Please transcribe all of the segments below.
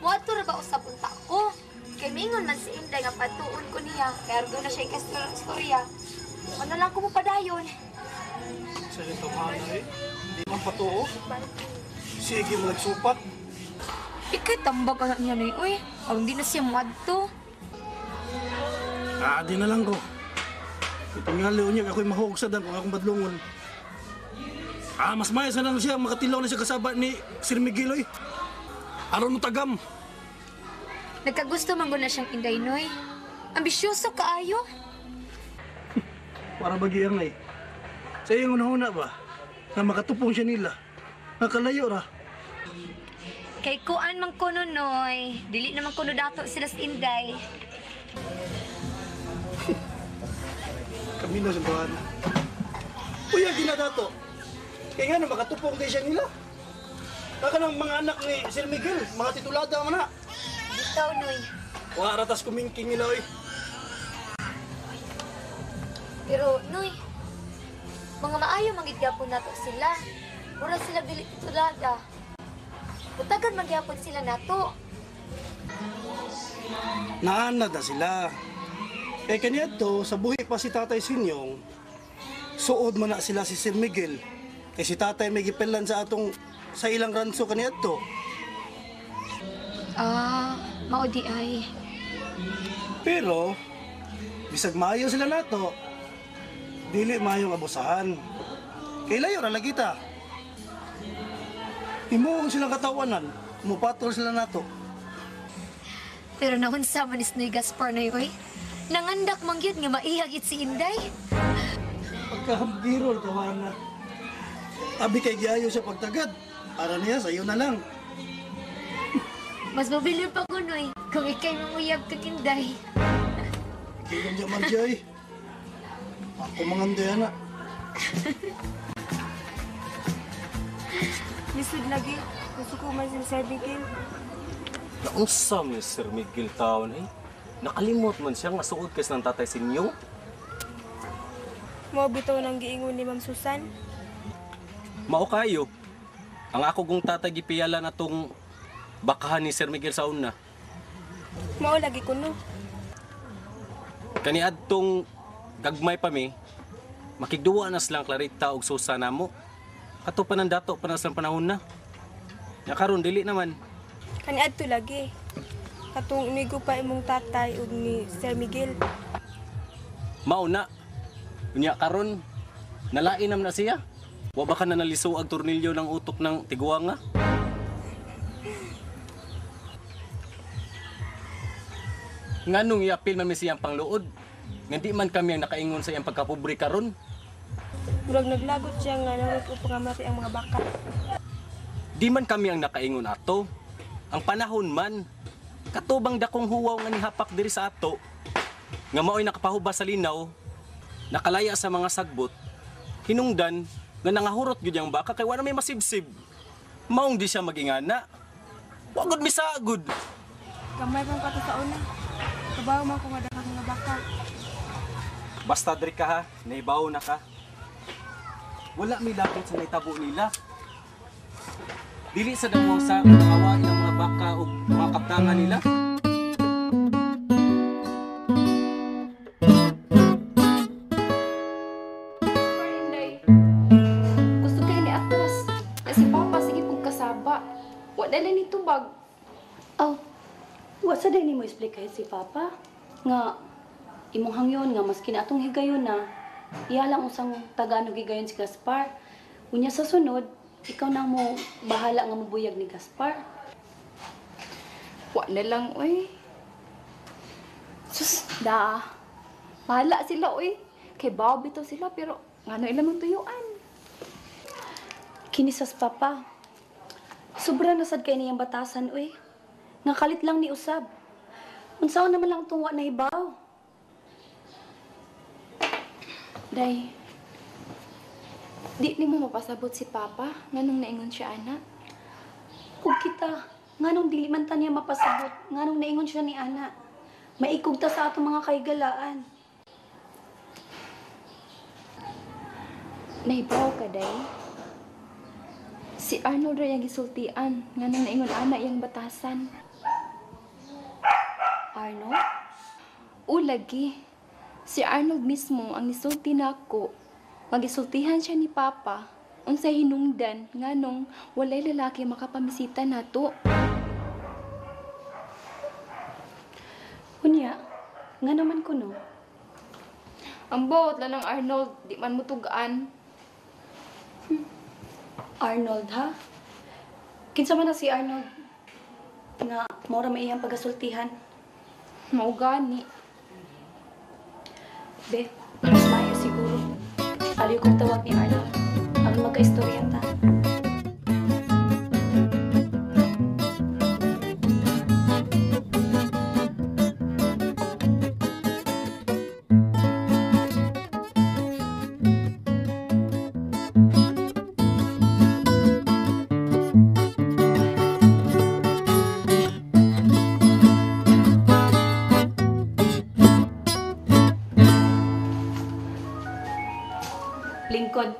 Muadto ra ba usab unta ko? Kay mingon man si Inday nga patuon ko niya. Kay argo na siya ikastorya. Ano lang ko mo padayon. Sa iyong tawhana eh. Di man patuo. Sige mo nagsupat. Ikay tambag anak niya na uy. Aron di na siya muadto. Ah, di na lang ko. Itingali niya ako'y mahugsad kung akong badlungon. Ah, mas maya sana siya makatilaw na siya kasaba ni Sir Miguel oy. Aron mo tagam. Nagkagusto man na siyang Inday Noy. Ambisyoso kaayo. Para bagi ang ay. Sa iyong unahuna ba? Na makatupong siya nila. Nakalayo ra. Kay kuan man kuno Noy. Dili naman kuno dato sila sa Inday. Kami na sa buwan. Uy, ang ginadato. Kaya nga na makatupong din siya nila. Kaka ng mga anak ni Sir Miguel, mga titulada man na. Bitaw, Noy. Wa ratas kumingking nila, oy. Pero, Noy, mga maayo mangigyapon nato sila. Mura sila dili titulada. Butagan magyapon sila nato. Naanad na sila. Eh kanya to, sa buhi pa si Tatay Sinyong, suod man na sila si Sir Miguel. Kay si Tatay may gipelan sa atong sa ilang ranso kaniya to. Ah, mao di ay. Pero, bisag maayo sila nato, dili maayong abusahan. Kay layo ra lagi ta. Himuon silang katawanan, mupatol sila nato. Pero naunsa man is Noy Gaspar na oy. Nangandak man gyud nga maihagit si Inday. Pagkahambiro tawana. Abi kay giayo siya pagtagad. Para niya sayo na lang. Mas mabilin pa ko, Noy, kung ikay manguyab kag Inday. Kaya niya Marjoy. Ako mangandoy ana. Lisod lagi. Gusto ko man si Sir Miguel. Naunsa man Sir Miguel taon eh. Nakalimot man siya nga suod kas ng Tatay Sinyong. Mao bitaw nang giingon ni Ma'am Susan. Mao kayo. Ang ako kong tatay gipiyala na tong bakahan ni Sir Miguel sa una. Mao lagi kuno. Kaniadtong gagmay pa mi, makigduwa na silang Clarita og Susan namo. Kato pa ng dato pa na silang panahon na. Nya karon dili naman. Kaniadto lagi. Katong imigo pa imong tatay ug ni Sir Miguel. Mao na. Unya karon nalain nam na siya. Wa ba ka na naliso ag tornilyo ng utok ng tiguang nga? Nganong iapil man mi siyang pangluod? Nga di man kami ang nakaingon sa iyang pagkapobre karon. Murag naglagot siya nga nangit o pangamati ang mga baka. Di man kami ang nakaingon ato. Ang panahon man, katubang dakong huwaw nga nihapak diri sa ato, nga mao'y nakapahubas sa linaw, nakalaya sa mga sagbot, hinungdan nga nangahurot gyud ang baka kay wala may masibsib. Maong di siya magingana. Wa gud misagod. Gamay pang kato sa una. Kabaw man ko nga dakang mga baka. Basta diri ka ha, naibaw na ka. Wala may labot sa naitabo nila. Dili sa damo sa mga ang mga baka o mga kaptangan nila. Inday, gusto kayo ni atras. Kasi Papa, sige pong kasaba. Wala lang ni tubag. Oh, wa sa day nimo explain si Papa nga imong hangyon nga maski na atong higayon na iya lang usang tagaan og higayon si Gaspar. Unya sa sunod, ikaw na mo bahala nga mobuyag ni Gaspar. Wa na lang, oy. Sus, da. Bahala sila, oy. Kay bawo bitaw sila, pero ngano ilang mong tuyuan. Kini sas Papa. Sobra na sad kay niyang batasan, oy. Nga kalit lang ni usab. Unsaon naman lang tungwa na hibaw. Day, di nimo mapasabot si Papa nganong naingon siya, ana. Ug kita, nganong dili man ta niya mapasabot, nganong naingon siya ni ana. Maikog ta sa atong mga kahigalaan. Nahibaw ka, Day. Si Arnold ra yang gisultian nganong naingon ana iyang batasan. Arnold? O lagi, si Arnold mismo ang nisulti nako. Magisultihan siya ni Papa unsay hinungdan nganong walay lalaki makapamisita nato. Unya, nga naman ko no. Ambot lang Arnold, di man mo tugaan. Arnold, ha? Kinsa man na si Arnold? Nga, mora may iyang pagasultihan. Mao gani. Be, mas maayo siguro. Aliw kong tawag ni Arnold. Aron magka-istorya ta. Lingkod.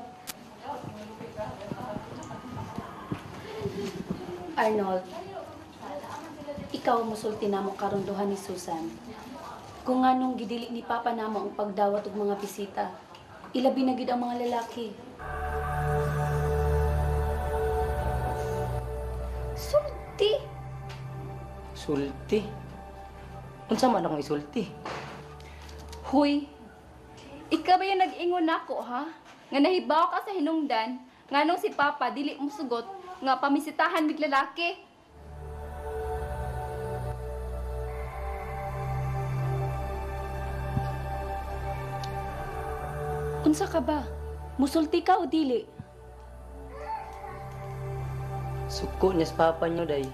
Arnold, ikaw musulti namo karon duha ni Susan. Kung nganong gidili ni Papa namo ang pagdawat og mga bisita, ilabi na gid ang mga lalaki. Sulti! Sulti? Unsa man akong isulti? Huy, ikaw ba yung nag-ingon nako ha? Nga nahibaw ka sa hinungdan, nganong si Papa dili mo sugot nga pamisitahan mig lalaki. Unsa ka ba? Musulti ka o dili? Suko niya sa Papa niyo, day.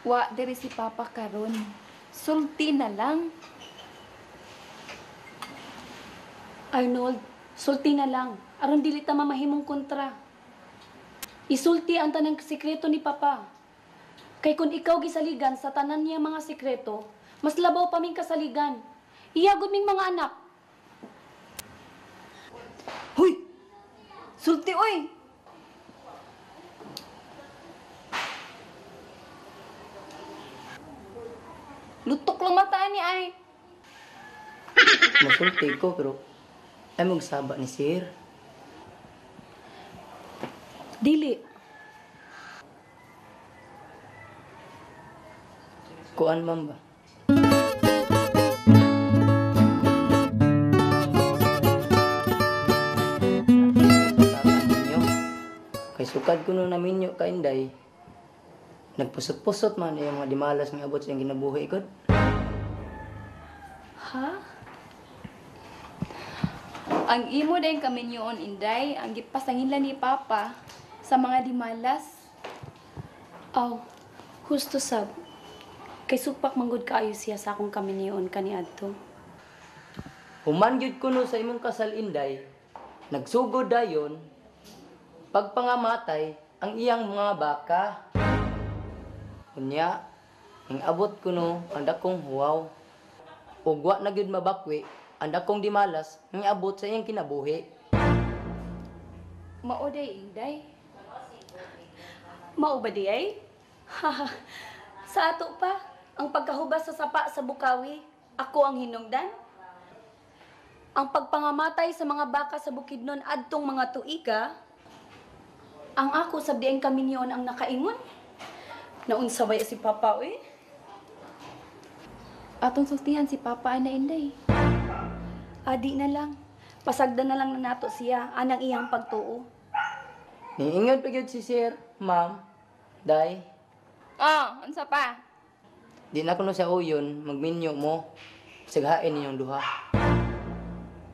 Wa diri si Papa karon. Sulti na lang. Arnold, sulti na lang. Aron dili ta mamahimong kontra. Isulti ang tanang sikreto ni Papa. Kay kung ikaw gisaligan sa tanan niya mga sikreto, mas labaw pa ming kasaligan. Iyagod ming mga anak. Huy! Sulti, oy! Lutok lang mata ni ay. Masulti ko, pero ay magsaba ni sir. Dili. Kuan man ba? Kay sukad ko nung naminyo ka Inday, nagpusot-pusot man yung mga dimalas nga abot sa iyang ginabuhi ko. Ha? Ang imo dayong kaminyoon Inday, ang gipasangilan ni Papa sa mga dimalas. Aw, husto sab. Kay supak manggod kaayo siya sa akong kaminyoon kaniadto. Human gyud kuno sa imong kasal Inday, nagsugod dayon pagpangamatay ang iyang mga baka. Unya, ning abot kuno ang dakong huwaw. Ug wa na gyud mabakwi ang dakong dimalas ning abot sa iyang kinabuhi. Mao day Inday. Mao ba di ay? Sa ato pa, ang pagkahubas sa sapa sa Bukawi, ako ang hinungdan. Ang pagpangamatay sa mga baka sa Bukidnon adtong mga tuiga, ang ako sa dieng kaminyoon ang nakaingon. Naunsa ba si Papa, eh? Atong sultihan si Papa ana Inday. Adi na lang. Pasagdan na lang na nato siya anang iyang pagtuo. Niingon pa gyud si sir, ma'am, day. Ah, unsa pa? Di na kuno sa uyon, magminyo mo. Saghain ninyong duha.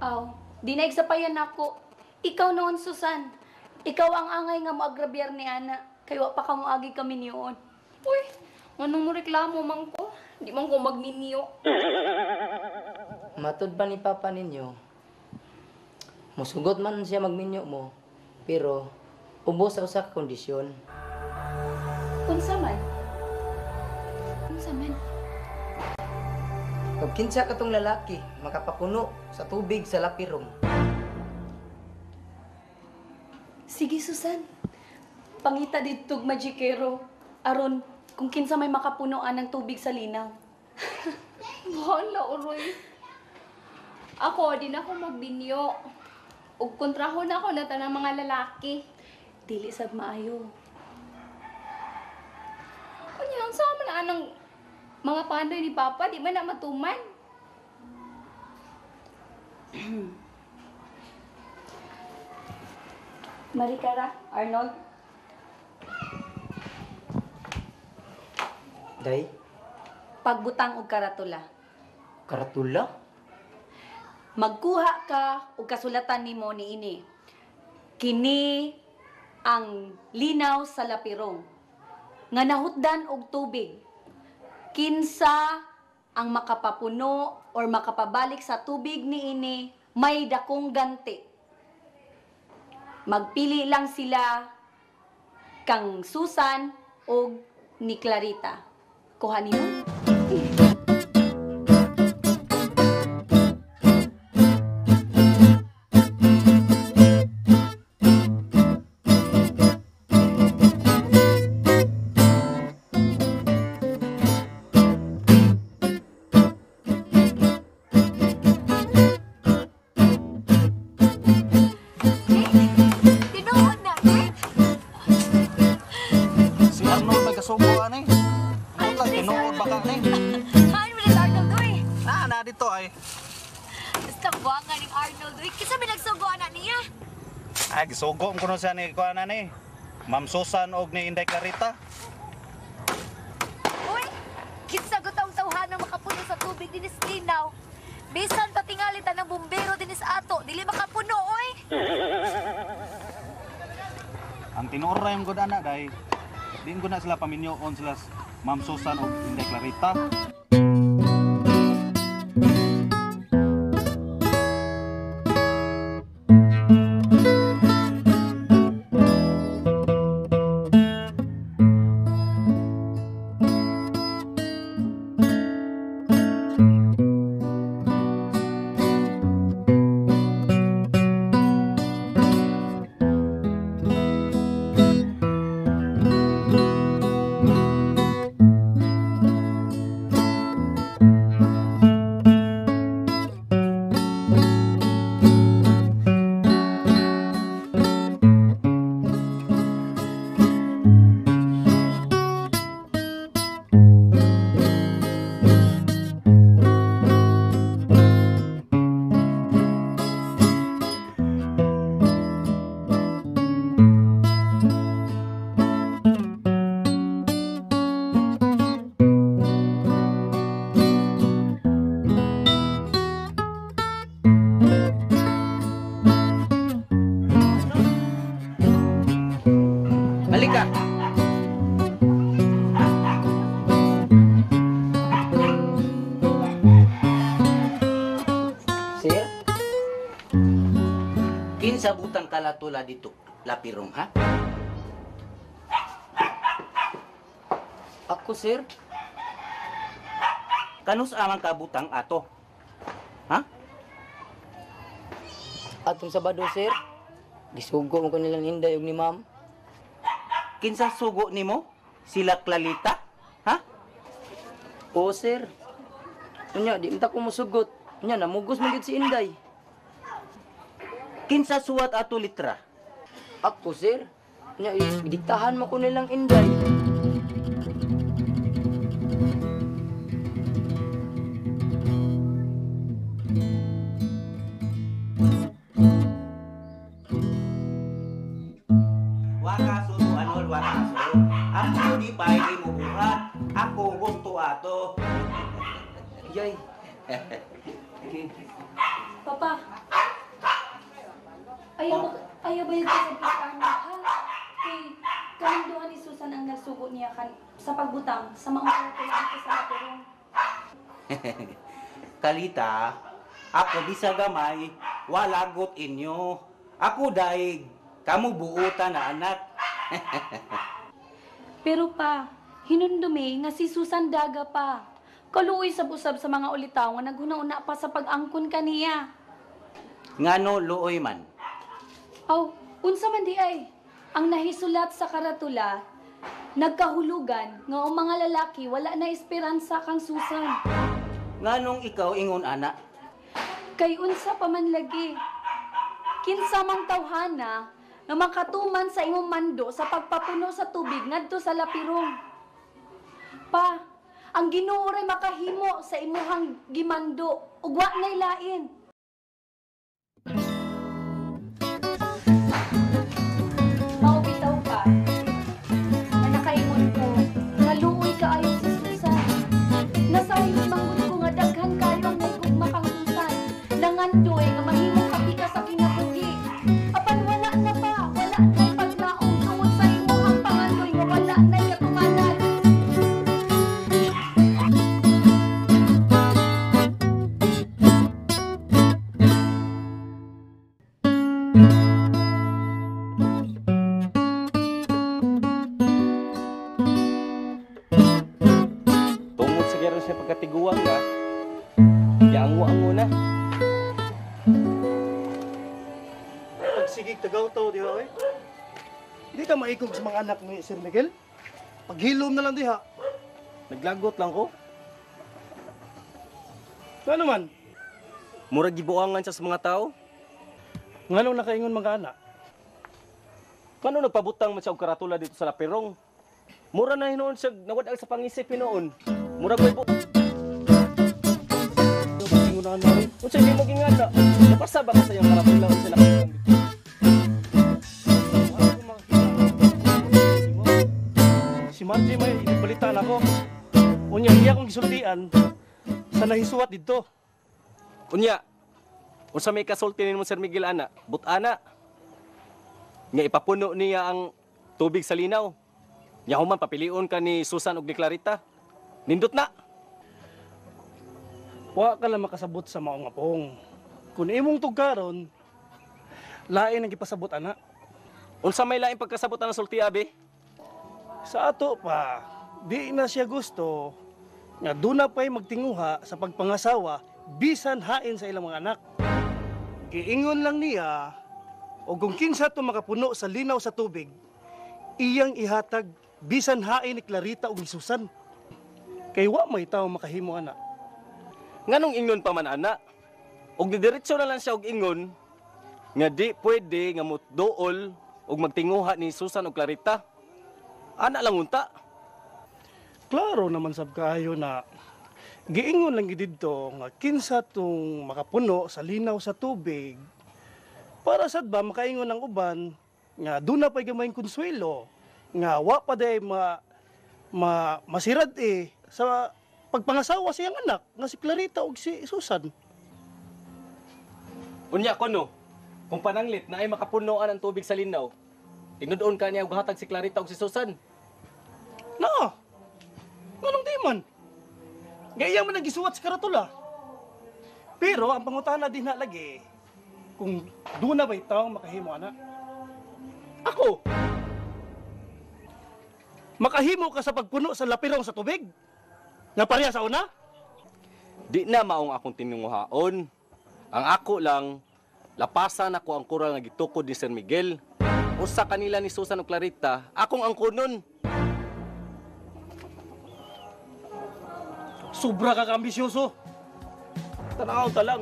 Aw, di na igsapayan nako. Ikaw noon, Susan. Ikaw ang angay nga moagrabyar ni ana. Kay wa pa ka moagi kami niyon. Uy, nganong mo reklamo man ko? Di man ko magminyo. Matud pa ni Papa ninyo, musugot man siya magminyo mo, pero ubos sa usa ka kondisyon. Unsa man? Unsa man? Pag kinsa katong lalaki, makapakuno sa tubig sa lapirong. Sige, Susan. Pangita didtog magikero. Aron, Kung kinsa may makapunoan ng tubig sa linaw. Wala, uroy. Ako, di na ako magbinyo. Ug kontrahon ako na tanang mga lalaki. Dili sab maayo. Unya, unsa man anang mga pandoy ni Papa, di man na matuman. Marikara, Arnold. Day, Pagbutang og karatula. karatula? Magkuha ka og kasulatan nimo niini. Kini ang linaw sa lapirong nga nahutdan og tubig. Kinsa ang makapapuno or makapabalik sa tubig niini may dakong ganti. Magpili lang sila kang Susan og ni Clarita. Kuha nimo? Tinuod na, eh. Si Arnold may kasugo ani. Ano lang tinuod baka ni. Haan mo na si Arnold, uy. Ah, na dito ay. Basta buwangan ni Arnold, uy. Kinsa may nagsugo ana niya? Ay gisugo ko no siya ni kuan ani. Ma'am Susan og ni Inday Clarita. Uy, kinsa gutang tawhana makapuno sa tubig dinis linaw. Bisan patingali tanang bumbero dinis ato, dili makapuno, uy. Ang tinuod ra yung gud ana day. Diin ko na sila paminyoon sila Ma'am Susan og Inday Clarita. Halika. Sir, Kinsa butang kalatula dito, lapirong ha? Ako sir. Kanus amang kabutang ato? Ha? Atong Sabado sir. Gisugo mo ko nilang Inday ug ni Ma'am. Kinsa sugo nimo? Sila Clarita? Ha? Oo sir. Unya di unta ko mosugot. Unya namugos man gyud si Inday. Kinsa suwat ato litra? Ako sir. Unya diktahan mo ko nilang Inday. Wakaso to anol wakaso. Ako di pa mo buhat. Ako gusto ato. Yay. Okay. Papa. Ayaw ba yung sa Arnold, ha? Kay kaming duha ni Susan ang nagsugo niya kan sa pagbutang sa maong karatula dito sa lapirong. Kalita, ako bisa gamay, walagot inyo. Ako daig, kamu buutan na anak. Pero pa, hinundumi nga si Susan daga pa. Kaluoy sab-usab sa mga ulitaw nga naghuna-una pa sa pag-angkon kaniya. Ngano luoy man. Aw, unsa man di ay? Ang nahisulat sa karatula, Nagkahulugan nga ang mga lalaki wala na esperansa kang Susan. Nganong ikaw ingon ana? Kay unsa pa man lagi. Kinsa mang tawhana nga makatuman sa imong mando sa pagpapuno sa tubig ngadto sa Lapirong. Pa, ang Ginoo ray makahimo sa imuhang gimando ug wa nay lain. Mao bitaw pa na nakaingon ko nga luoy kaayo si Susan. Nasayod manggod ko nga daghan kayo ang nahigugma kang Susan. Nangandoy nga mahimong kapika sa kinabuhi. Apan wala na pa, wala na'y paglaom tungod sa imuhang pangandoy nga wala na'y katumanan. Tungod sa gero siya pagkatiguang nga, giango-ango na. Pagsigig tagaw-taw diha oy. Di ka maikog sa mga anak ni Sir Miguel. Paghilom na lang diha. Naglagot lang ko. Nga naman? Murag gibuangan siya sa mga tao. Nganong nakaingon mga anak? Ngano nagpabutang man siya og karatula dito sa Lapirong? Mura na hinuon siya nawad sa pangisip hinuon. Murag way bu. Ingon na oy. Unsa di mo gingana? Napasa ba ka sa iyang karatula unsa nakabutang dito? Si Margie may balitaan ako. Unya iya akong gisultian sa nahisuwat didto. Unya, unsa may kasulti nimo Sir Miguel ana? But-ana. Nga ipapuno niya ang tubig sa linaw. Nya human papilion ka ni Susan og ni Clarita. Nindot na. Wa ka lang makasabot sa maong apong. Kung imong tugkaron, lain ang gipasabot ana. Unsa may lain pagkasabot ana sulti abi? Sa ato pa, di na siya gusto nga duna pa'y magtinguha sa pagpangasawa bisan hain sa ilang mga anak. Giingon lang niya, o kung kinsa to makapuno sa linaw sa tubig, iyang ihatag bisan hain ni Clarita o ni Susan. Kay wa may tao makahimo ana. Nganong ingon pa man ana? Og didiretso na lang siya og ingon nga di pwede nga mutduol og magtinguha ni Susan og Clarita. Ana lang unta. Klaro naman sab kaayo na giingon lang gid didto nga kinsa tong makapuno sa linaw sa tubig para sad ba makaingon ang uban nga duna pay gamayng konsuelo nga wa pa day masirad sa pagpangasawa sa iyang anak nga si Clarita ug si Susan. Unya kono, kung pananglit na ay makapunoan ang tubig sa linaw, tinudoon ka niya og hatag si Clarita ug si Susan. Na. Nganong di man? Gaya man ang gisuwat sa karatula. Pero ang pangutana din na lagi, kung doon na ba'y taong makahimo, ana? Ako! Makahimo ka sa pagpuno sa lapirong sa tubig? Nga pareha sa una? Di na maong akong tinunguhaon. Ang ako lang, lapasan ako ang kural nga gitukod ni Sir Miguel. Usa kanila ni Susan ug Clarita, akong angkonon. Sobra ka ka-ambisyoso. Tanaw ta lang.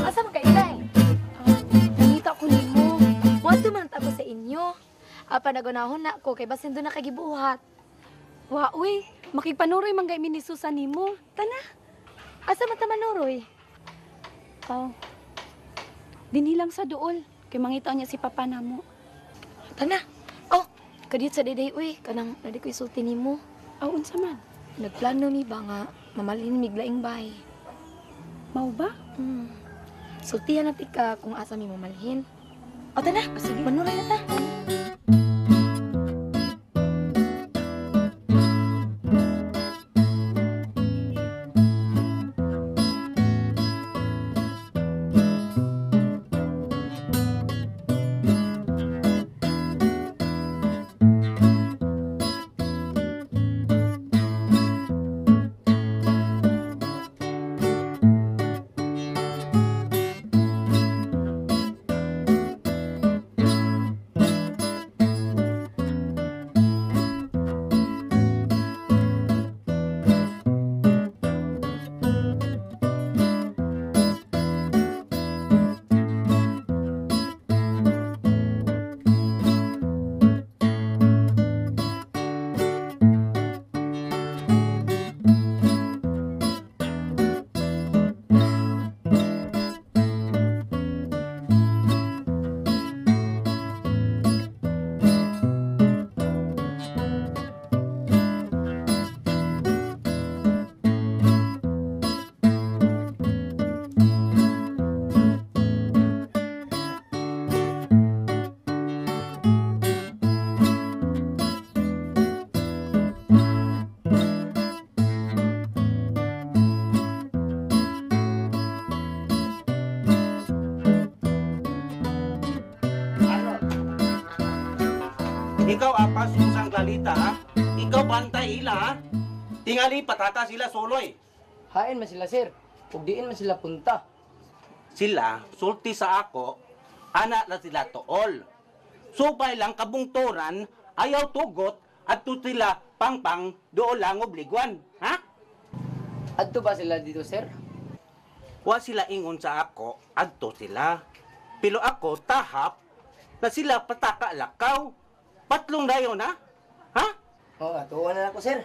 Asa man kayo, Day? Nangita ko nimo. Moadto man ako sa inyo. Apan nagunahon na ko kay basin doon nakagibuhat. Wa uy, makigpanuroy man gay mi ni Susan nimo. Tana. Asa man ta manuroy? Oh. Dinhi lang sa duol kay mangita niya si papa namo. Tana. Oh, kadiyot sa diday uy, kanang nadi ko isulti nimo. Aw unsa man? Nagplano mi ba nga mamalhin mig laing bay. Mao ba? Sultihan na tika kung asa mi mamalhin. O tana, sige, manuroy na ta. Papa Susan Clarita, ha? Ikaw bantay ila, ha? Tingali patata sila soloy. Hain man sila, sir. Ug diin man sila punta. Sila, sulti sa ako, ana na sila tool. Supay lang kabungturan, ayaw tugot, at sila pangpang dool lang obliguan. Ha? Adto ba sila dito, sir? Wa sila ingon sa ako, adto sila. Pero ako, tahap, na sila pataka lakaw. Patlong dayon, ha? Ha? Oo, atuwa na ako, sir.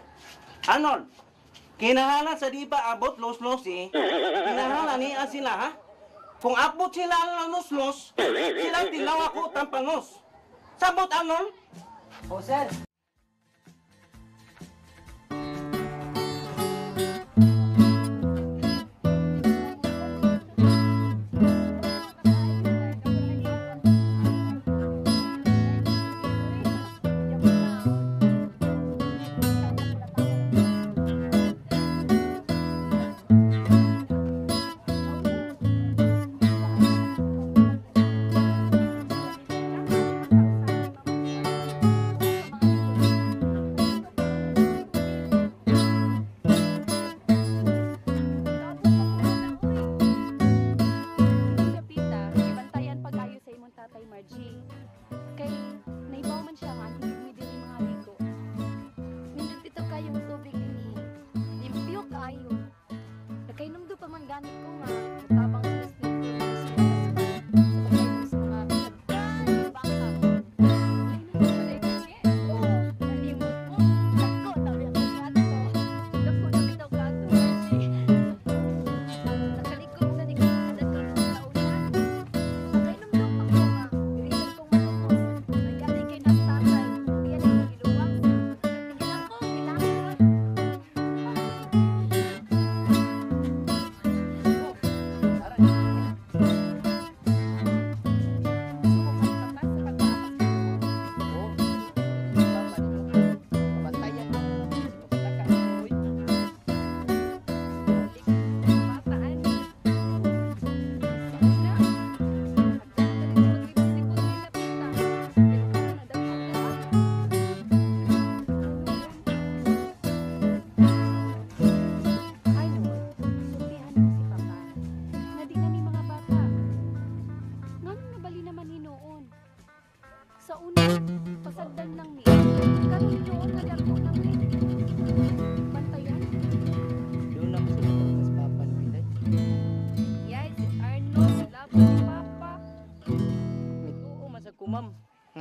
Anon, kinahalan sa di ba abot los-los eh. Kinahalan niya sila, ha? Kung abot sila ang los-los, sila tilaw ako tampangos. Sabot, Anon? Oo, sir.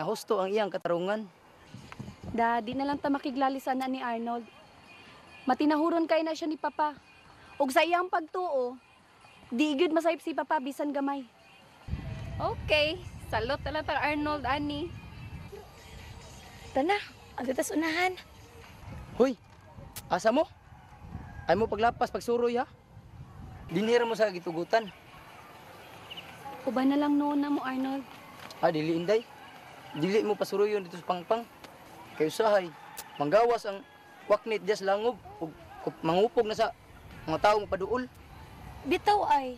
Husto ang iyang katarungan. Da, di na lang ta makiglalisan na ni Arnold. Matinahuron kay na siya ni Papa. Og sa iyang pagtuo, di gyud masayop si Papa bisan gamay. Okay, salot na lang ta Arnold ani. Tana, adto tas unahan. Hoy, asa mo? Ay mo paglapas pagsuroy ha? Dinhira mo sa gitugutan. Uban na lang noon na mo Arnold. Ah, dili inday. Dili mo pasuruyon dito sa pangpang. Kay usahay, manggawas ang waknit diya sa langob ug mangupog na sa mga tawo mapaduol. Bitaw ay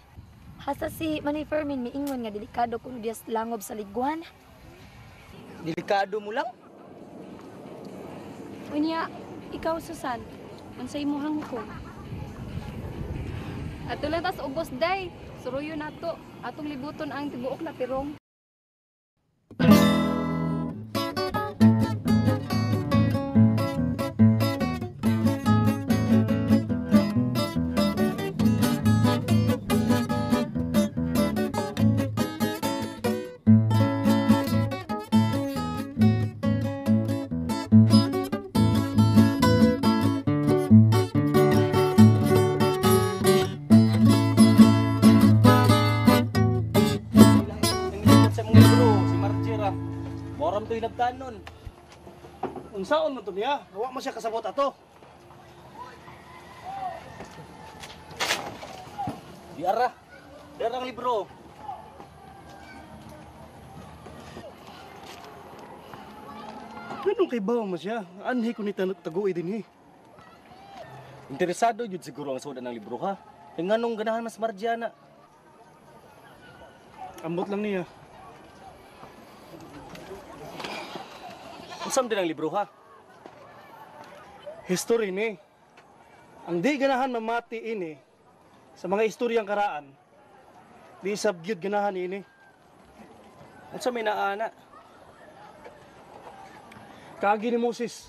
hasta si Manny Fermin miingon nga delikado kuno diya sa langob sa liguan. Delikado mo lang? Unya, ikaw Susan, unsay imong hukom? Ato lang tas ubos day. Suruyon nato atong libuton ang tibuok na pirong. Hinabtanon. Unsaon man to niya? Wa man siya kasabot ato. Di ara. Di ara ang libro. Ganun kay bawa man siya? Anhi ko ni taguoy dinhi. Interesado jud siguro ang sudan ng libro ha. Kay nganong ganahan mas Margiana? Ambot lang niya. Unsa man din ang libro ha? History ni. Ang di ganahan mamati ini sa mga istoryang karaan, di sab gyud ganahan ini. Unsa may naa ana? Kaagi ni Moses.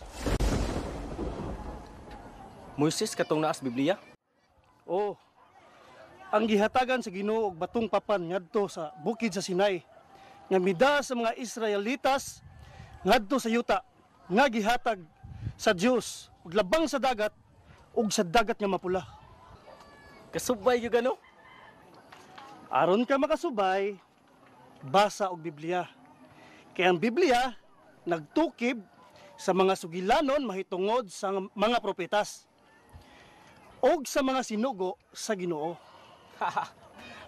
Moises katong naas Biblia? Oh. Ang gihatagan sa Ginoo og batong papan ngadto sa bukid sa Sinai nga mida sa mga Israelitas ngadto sa yuta nga gihatag sa Dios ug labang sa dagat ug sa dagat nga mapula. Kasubay gyud ano? Aron ka makasubay, basa og Biblia. Kay ang Biblia nagtukib sa mga sugilanon mahitungod sa mga propetas og sa mga sinugo sa Ginoo.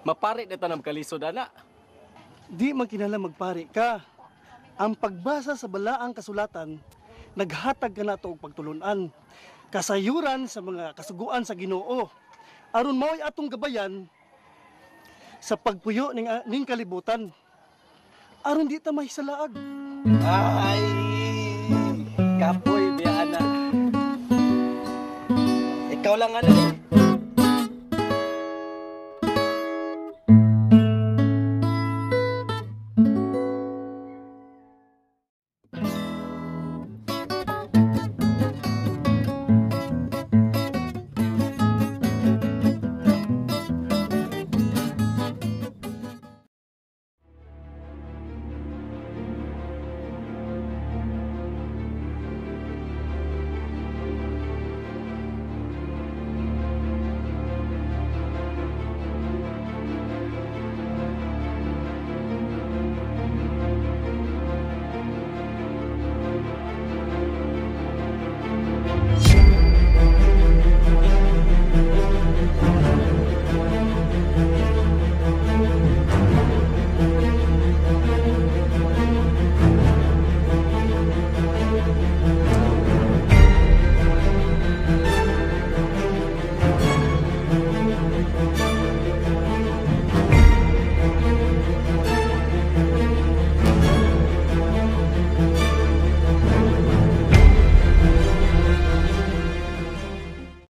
Mapare na tanam kalisod ana. Di man kinahanglan magpari ka. Ang pagbasa sa balaang kasulatan naghatag kanato og pagtulun-an, kasayuran sa mga kasuguan sa Ginoo. Aron mao'y atong gabayan sa pagpuyo ning kalibutan. Aron di ta mahisalaag. Ay, kapoy biya ana. Ikaw lang ana.